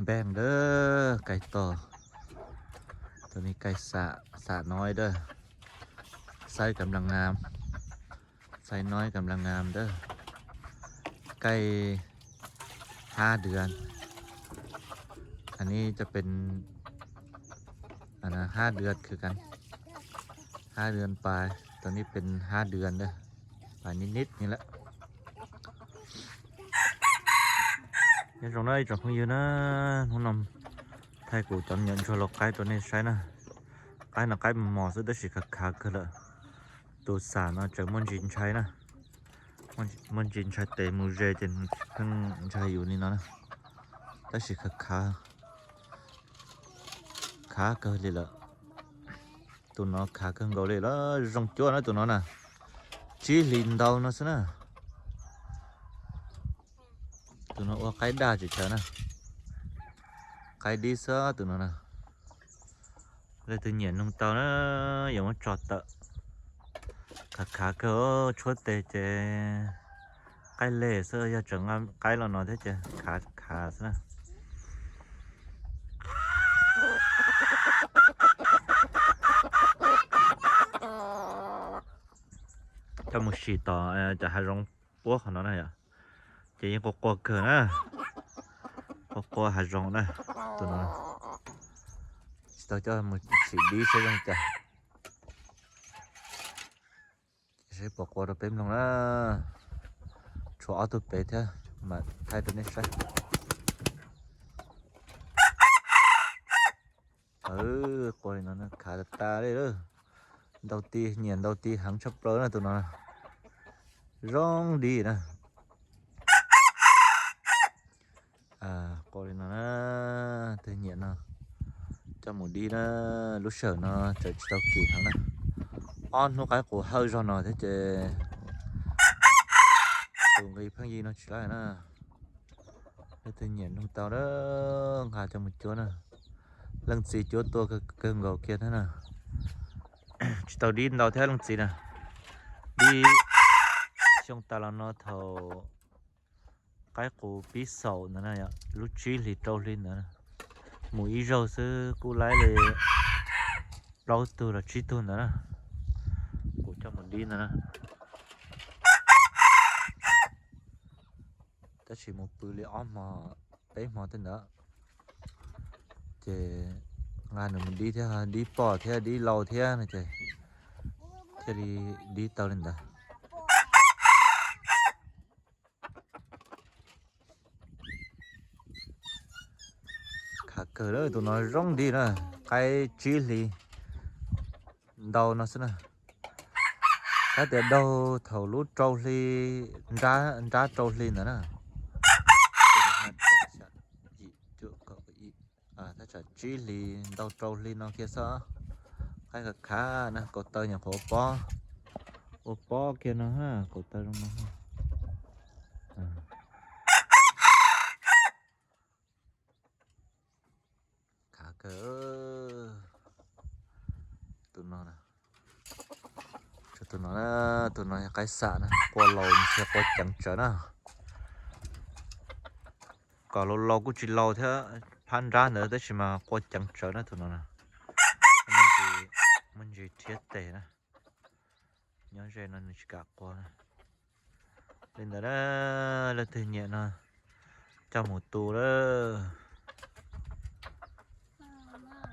Npej dawb, kaij tog, tus ni kaij xam, xam nói đó. Sizeกำลังงาม, size nóiกำลังงาม đó. Kaij ห้าเดือน, อันนี้จะเป็น อันนั้น ห้าเดือนคือกัน ห้าเดือนปลาย, ตอนนี้เป็น ห้าเดือน đó, ปลายนิดๆ นี่แหละ. Nyob zoo na ib tsoom phooj ywg na, hnub no thaij kuv cov me nyuam ntsuag lau qaib rau nej saib na. Qaib no qaib mos mos xwb tab sis khav khav kawg lawm. Tus xam no tseem muaj ntsis ntshai na, muaj ntsis ntshai tes mus ze ces pheej ntshai yus li no na. Tab sis khav khav, khav kawg li lawm. Tus no khav kawg nkaus li lawm, zoo cuab na tus no na. Tsib hlis ntau no xwb na. Tus no ua qaib daj tsis tsawv na, qaib dib xwb tus no na. Leej twg nyiam nug tau na, yuav muab tso tawm. Khav khav kawg, tshuab tes ces qaib lej xwb, yog tseem nqa qaib los no thiab ces khav khav xwb na. Coj mus sim tom cov hav zoov puab qhov no na yom, ces yeej qua qua kawg na, qua qua hav zoov na, tus no. Tsis tau coj mus sim dib saib zoo cas. Seb puas qua rau peb mloog na. Tshuav ob tug pem thiab mas thaij rau nej saib. Qua li no khav tas tas li lawm. Ntau ti, nyiam ntau ti heev tshaj plaws na tus no. Zoo dib na. Qua li no na, leej twg nyiam no coj mus dib na. Lub sij hawm no tseem tsis tau kim heev na. Ob hnub qaib qus hawj zog no thiab ces tus nqi pheej yig no tsis laib na. Leej twg nyiam nug tau na, nqa coj mus cuab na. Leej txiv cuab tua kawg nkaus kiag thiab na. Tsis tau dib ntau thiab leej txiv na. Dib xyoo tas los no thaum qaib qus pib xaum ntawd na, lub tsib hlis rau hli ntawd, mus ib zaug xwb kuj laib li plaub tug los tsib tug ntawd na. Kuv coj mus dib ntawd na. Tab sis mus pw li ob hmo peb hmo tej ntawd, ces nqa nws mus dib thiab, dib poj thiab dib lau thiab no ces thiaj li dib tau li ntawd. Khav kawg lawm, tus no zoo dib na, qaib tsib hli ntau no xwb na. Tab tias daug thaum lub rau hli, nrab rau hli ntawd na. Tab tsam tsib hlis ntau rau hli no kiag xwb. Qaib khav khav na, kaum taw nyuam qhuav ua pob, ua pob kiag no, kaum taw zoo no. Khav kawg. Tus no, tus no, tus no yog qaib xam na, qua laus ntshe qua ceev tsawv na. Kom laus laus kuj tsis laus thiab, phab nrab ntawd tab sis mas qua ceev tsawv na tus no na. Muaj ntsis rhiab tes na. Nyob ze no nws tsis kam qua na. Li ntawd na, leej twg nyiam no coj mus tu lawm.